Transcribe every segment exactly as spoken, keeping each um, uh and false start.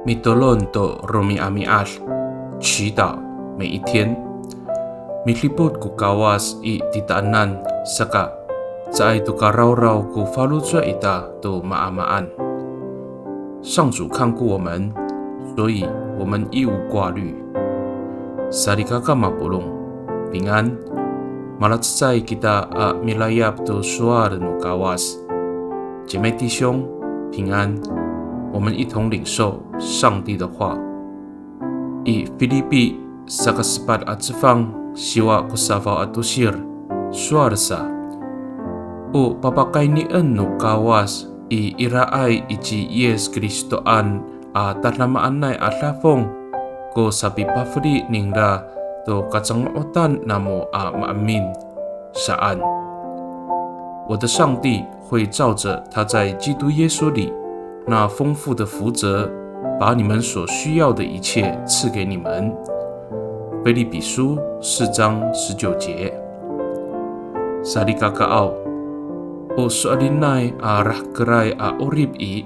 Mitolon to romi'ami'ad, 祈祷每一天。Midipot ko Kawas i titaanan, saka caay to ka rawraw ko faloco' ita to maamaan. 上主看顾我们，所以我们一无挂虑。Salikaka mapolong, 平安。Malacecay kita a milayap to sowal no Kawas. 姐妹弟兄，平安。我们一同领受上帝的话。I Filipi saka sepat a cefang, siwa ko safaw a tosir, sowal sa, o papakaynien no Kawas i iraay i ci Yis Kristoan a tadamaanay a dafong ko sapipafeli ningra to kacango'otan namo a maemin saan. 我的上帝会照着他在基督耶稣里那丰富的福泽，把你们所需要的一切赐给你们。腓立比书四章十九节。Salikakaaw, o so'elinay a rahkeray a 'orip i,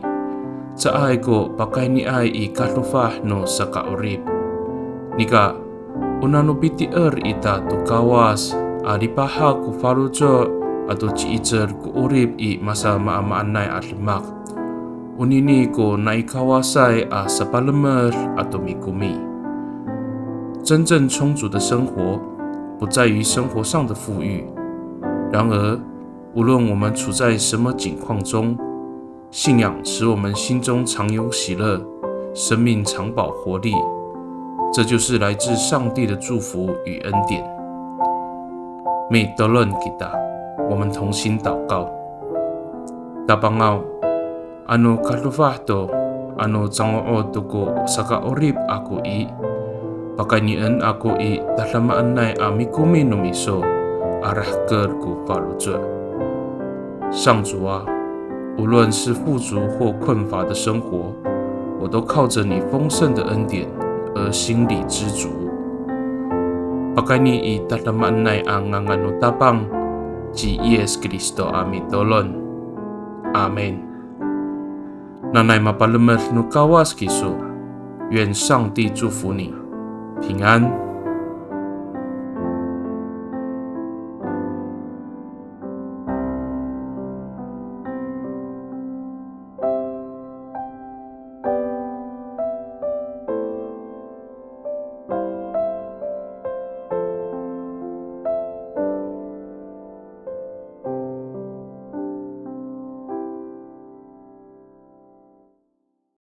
caay ko pakayniay i kadofah no saka'orip. Nika, o nano pitier ita to Kawas a lipahak ko faloco' ato ci'icel ko 'orip i masamaamaanay a demak. Onini ko nai Kawasay a sapalemed ato mikomi. 真正充足的生活，不在于生活上的富裕。然而，无论我们处在什么境况中，信仰使我们心中常有喜乐，生命常保活力。这就是来自上帝的祝福与恩典。Mitolon kita, 我们同心祷告。Tapangaw, ano kadofah to, ano cango'ot to ko saka'orip ako i, pakaynien ako i tadamaanay a mikomi no miso a rahker ko faloco'. 上主啊，无论是富足或困乏的生活，我都靠着你丰盛的恩典而心里知足。Pakayni i tadamaanay a ngangan no Tapang, ci Yis Kristo a mitolon. Amin. Nanay mapalemed no Kawas kiso. 愿上帝祝福你，平安。